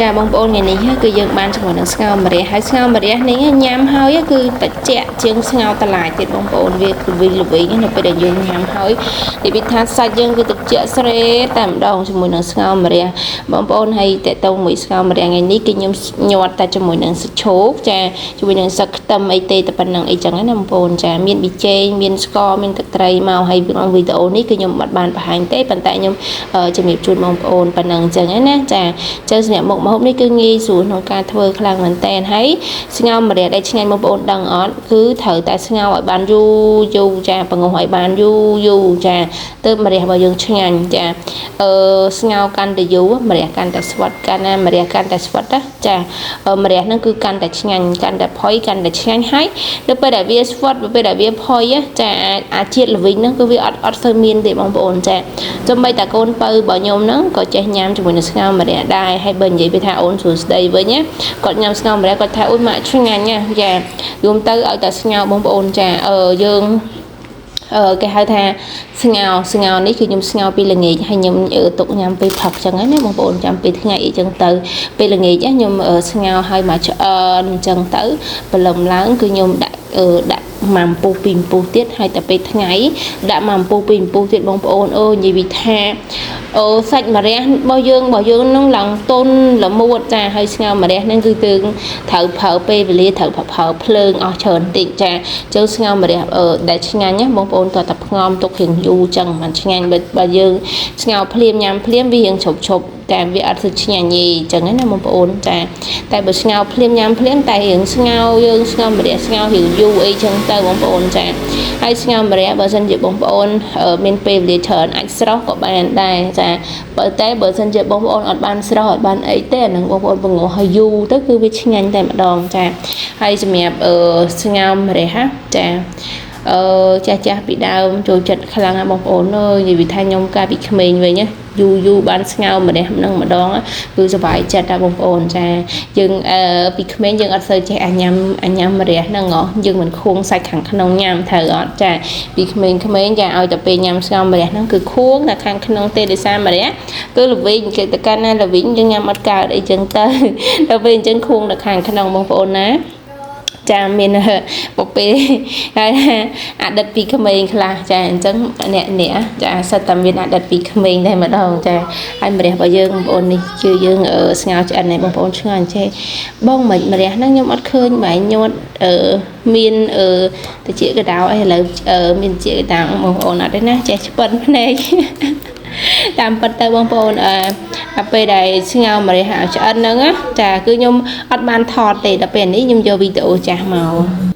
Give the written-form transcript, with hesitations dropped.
ចាបងប្អូនថ្ងៃនេះគឺយើងបានជាមួយនឹងស្ងោរម្រះហើយស្ងោរម្រះនេះញ៉ាំហើយគឺត្រជាក់ជាងស្ងោរតឡាយទៀតបងប្អូនវាគឺវិញល្វីងនៅពេលដែលយើងញ៉ាំហើយនិយាយថាសាច់យើងគឺត្រជាក់ស្រេតែម្ដងជាមួយនឹងស្ងោរម្រះបងប្អូនហើយតកតងមួយស្ងោរម្រះថ្ងៃនេះគឺខ្ញុំញាត់តែជាមួយនឹងសាច់ឈោកចាជាមួយនឹងសឹកខ្ទឹមអីទេតែប៉ុណ្្នឹងអីចឹងណាបងប្អូនចាមានប៊ីចេងមានស្ករមានទឹកត្រីមកហើយក្នុងវីដេអូនេះគឺខ្ញុំអត់បានបង្ហាញទេប៉ុន្តែខ្ញុំជំរាបជូនបងប្អូនប៉ុណ្្នឹងចឹងណាចាចឹងសម្រាប់មុខម្ហូបនេះគឺងាយស្រួលក្នុងការធ្វើខ្លាំងមែនតើហើយស្ងោរម្រះដែលឆ្ងាញ់បងប្អូនដឹងអត់គឺត្រូវតែស្ងោរឲ្យបានយូរយូរចាបង្ងោះឲ្យបានយូរយូរចាទើបម្រះរបស់យើងឆ្ងាញ់ចាអឺស្ងោរកាន់តែយូរម្រះកាន់តែស្វិតកាន់ណាម្រះកាន់តែស្វិតណាចាម្រះហ្នឹងគឺកាន់តែឆ្ងាញ់កាន់តែផុយកាន់តែឆ្ងាញ់ហើយនៅពេលដែលវាស្វិតពេលដែលវាផុយចាអាជាតិល្វីងហ្នឹងគឺវាអត់សូវមានទេបងប្អូនចាសូម្បីតែកូនពៅរបស់ខ្ញុំហ្នឹងក៏ចេះញ៉ាំជាមួយនឹងស្ងោរម្រះដែរហើយបើនិយាយពីថាអូនស្រួលស្ដីវិញណាគាត់ញ៉ាំស្ងោរម្រះគាត់ថាអូយម៉ាក់ឆ្ងាញ់ណាចាយំទៅឲ្យតែស្ងោរបងប្អូនចាអឺយើងអឺគេហៅថាស្ងោស្ងោនេះគឺខ្ញុំស្ងោពីល្ងាចហើយខ្ញុំទុកញ៉ាំពេលព្រឹកចឹងណាបងប្អូនចាំពេលថ្ងៃអីចឹងទៅពេលល្ងាចខ្ញុំស្ងោហើយមកឆ្អិនចឹងទៅព្រលឹមឡើងគឺខ្ញុំដាក់ដាក់មួយអំពុះពីរអំពុះទៀតហើយតែពេលថ្ងៃដាក់មួយអំពុះពីរអំពុះទៀតបងប្អូនអើយនិយាយពីថាអូសាច់ម្រះរបស់យើងនឹងឡើងទុនល្មួតចាហើយស្ងោរម្រះហ្នឹងគឺទើងត្រូវប្រើពេលវេលាត្រូវប្រើភ្លើងអស់ច្រើនតិចចាជើងស្ងោរម្រះដែលឆ្ងាញ់ណាបងប្អូនតើតែផ្ងំទុករៀងយូរចឹងមិនឆ្ងាញ់បើយើងស្ងោរភ្លាមញ៉ាំភ្លាមវារៀងឈប់ឈប់តែវាអត់សូវឆ្ងាញ់ទេអញ្ចឹងណាបងប្អូនចាតែបើស្ងោរភ្លាមញ៉ាំភ្លាមតែរៀងស្ងោរយើងស្ងោរម្រះស្ងោររៀងយូរអីចឹងទៅបងប្អូនចាហើយស្ងោរម្រះបើសិនជាបងប្អូនមានពេលវេលាច្រើនអាចស្រស់ក៏បានដែរចាបើតែបើសិនជាបងប្អូនអត់បានស្រស់អត់បានអីទេអានឹងបងប្អូនបង្ងោះឲ្យយូរទៅគឺវាឆ្ងាញ់តែម្ដងចាហើយសម្រាប់ស្ងោរម្រះចាអឺចាស់ចាស់ពីដើមចូលចិត្តខ្លាំងណាស់បងប្អូនអើយនិយាយថាខ្ញុំកាលពីក្មេងវិញណាយូរយូរបានស្ងោរម្រះនឹងម្ដងគឺសប្បាយចិត្តណាបងប្អូនចាយើងអឺពីក្មេងយើងអត់សូវចេះអាញ៉ាំអាញ៉ាំម្រះហ្នឹងហ៎យើងមិនខួងសាច់ខាងក្នុងញ៉ាំត្រូវអត់ចាពីក្មេងៗចាឲ្យតែពេលញ៉ាំស្ងោរម្រះហ្នឹងគឺខួងតែខាងក្នុងទេដោយសារម្រះគឺល្វីងគេទៅកាន់ណាល្វីងយើងញ៉ាំអត់កើតអីចឹងទៅដល់ពេលអញ្ចឹងខួងតែខាងក្នុងបងប្អូនណាចាមានពពេលហើយអតីតពីក្មេងខ្លះចាអញ្ចឹងអ្នកអ្នកចាសិតតែមានអតីតពីក្មេងដែរម្ដងចាហើយម្រះរបស់យើងបងប្អូននេះគឺយើងស្ងោរឆ្អិនហើយបងប្អូនឆ្ងល់អញ្ចេះបងមិនម្រះហ្នឹងខ្ញុំអត់ឃើញបែងញាត់អឺមានអឺតិចកដៅអីឥឡូវមានជាកដៅបងប្អូនអត់ទេណាចេះឆ្ពិនភ្នែកតាមពិតទៅបងប្អូនអឺដល់ពេលដែលស្ងោរម្រះឲ្យឆ្អិនហ្នឹងណាចាគឺខ្ញុំអត់បានថតទេដល់ពេលនេះខ្ញុំយកវីដេអូចាស់មក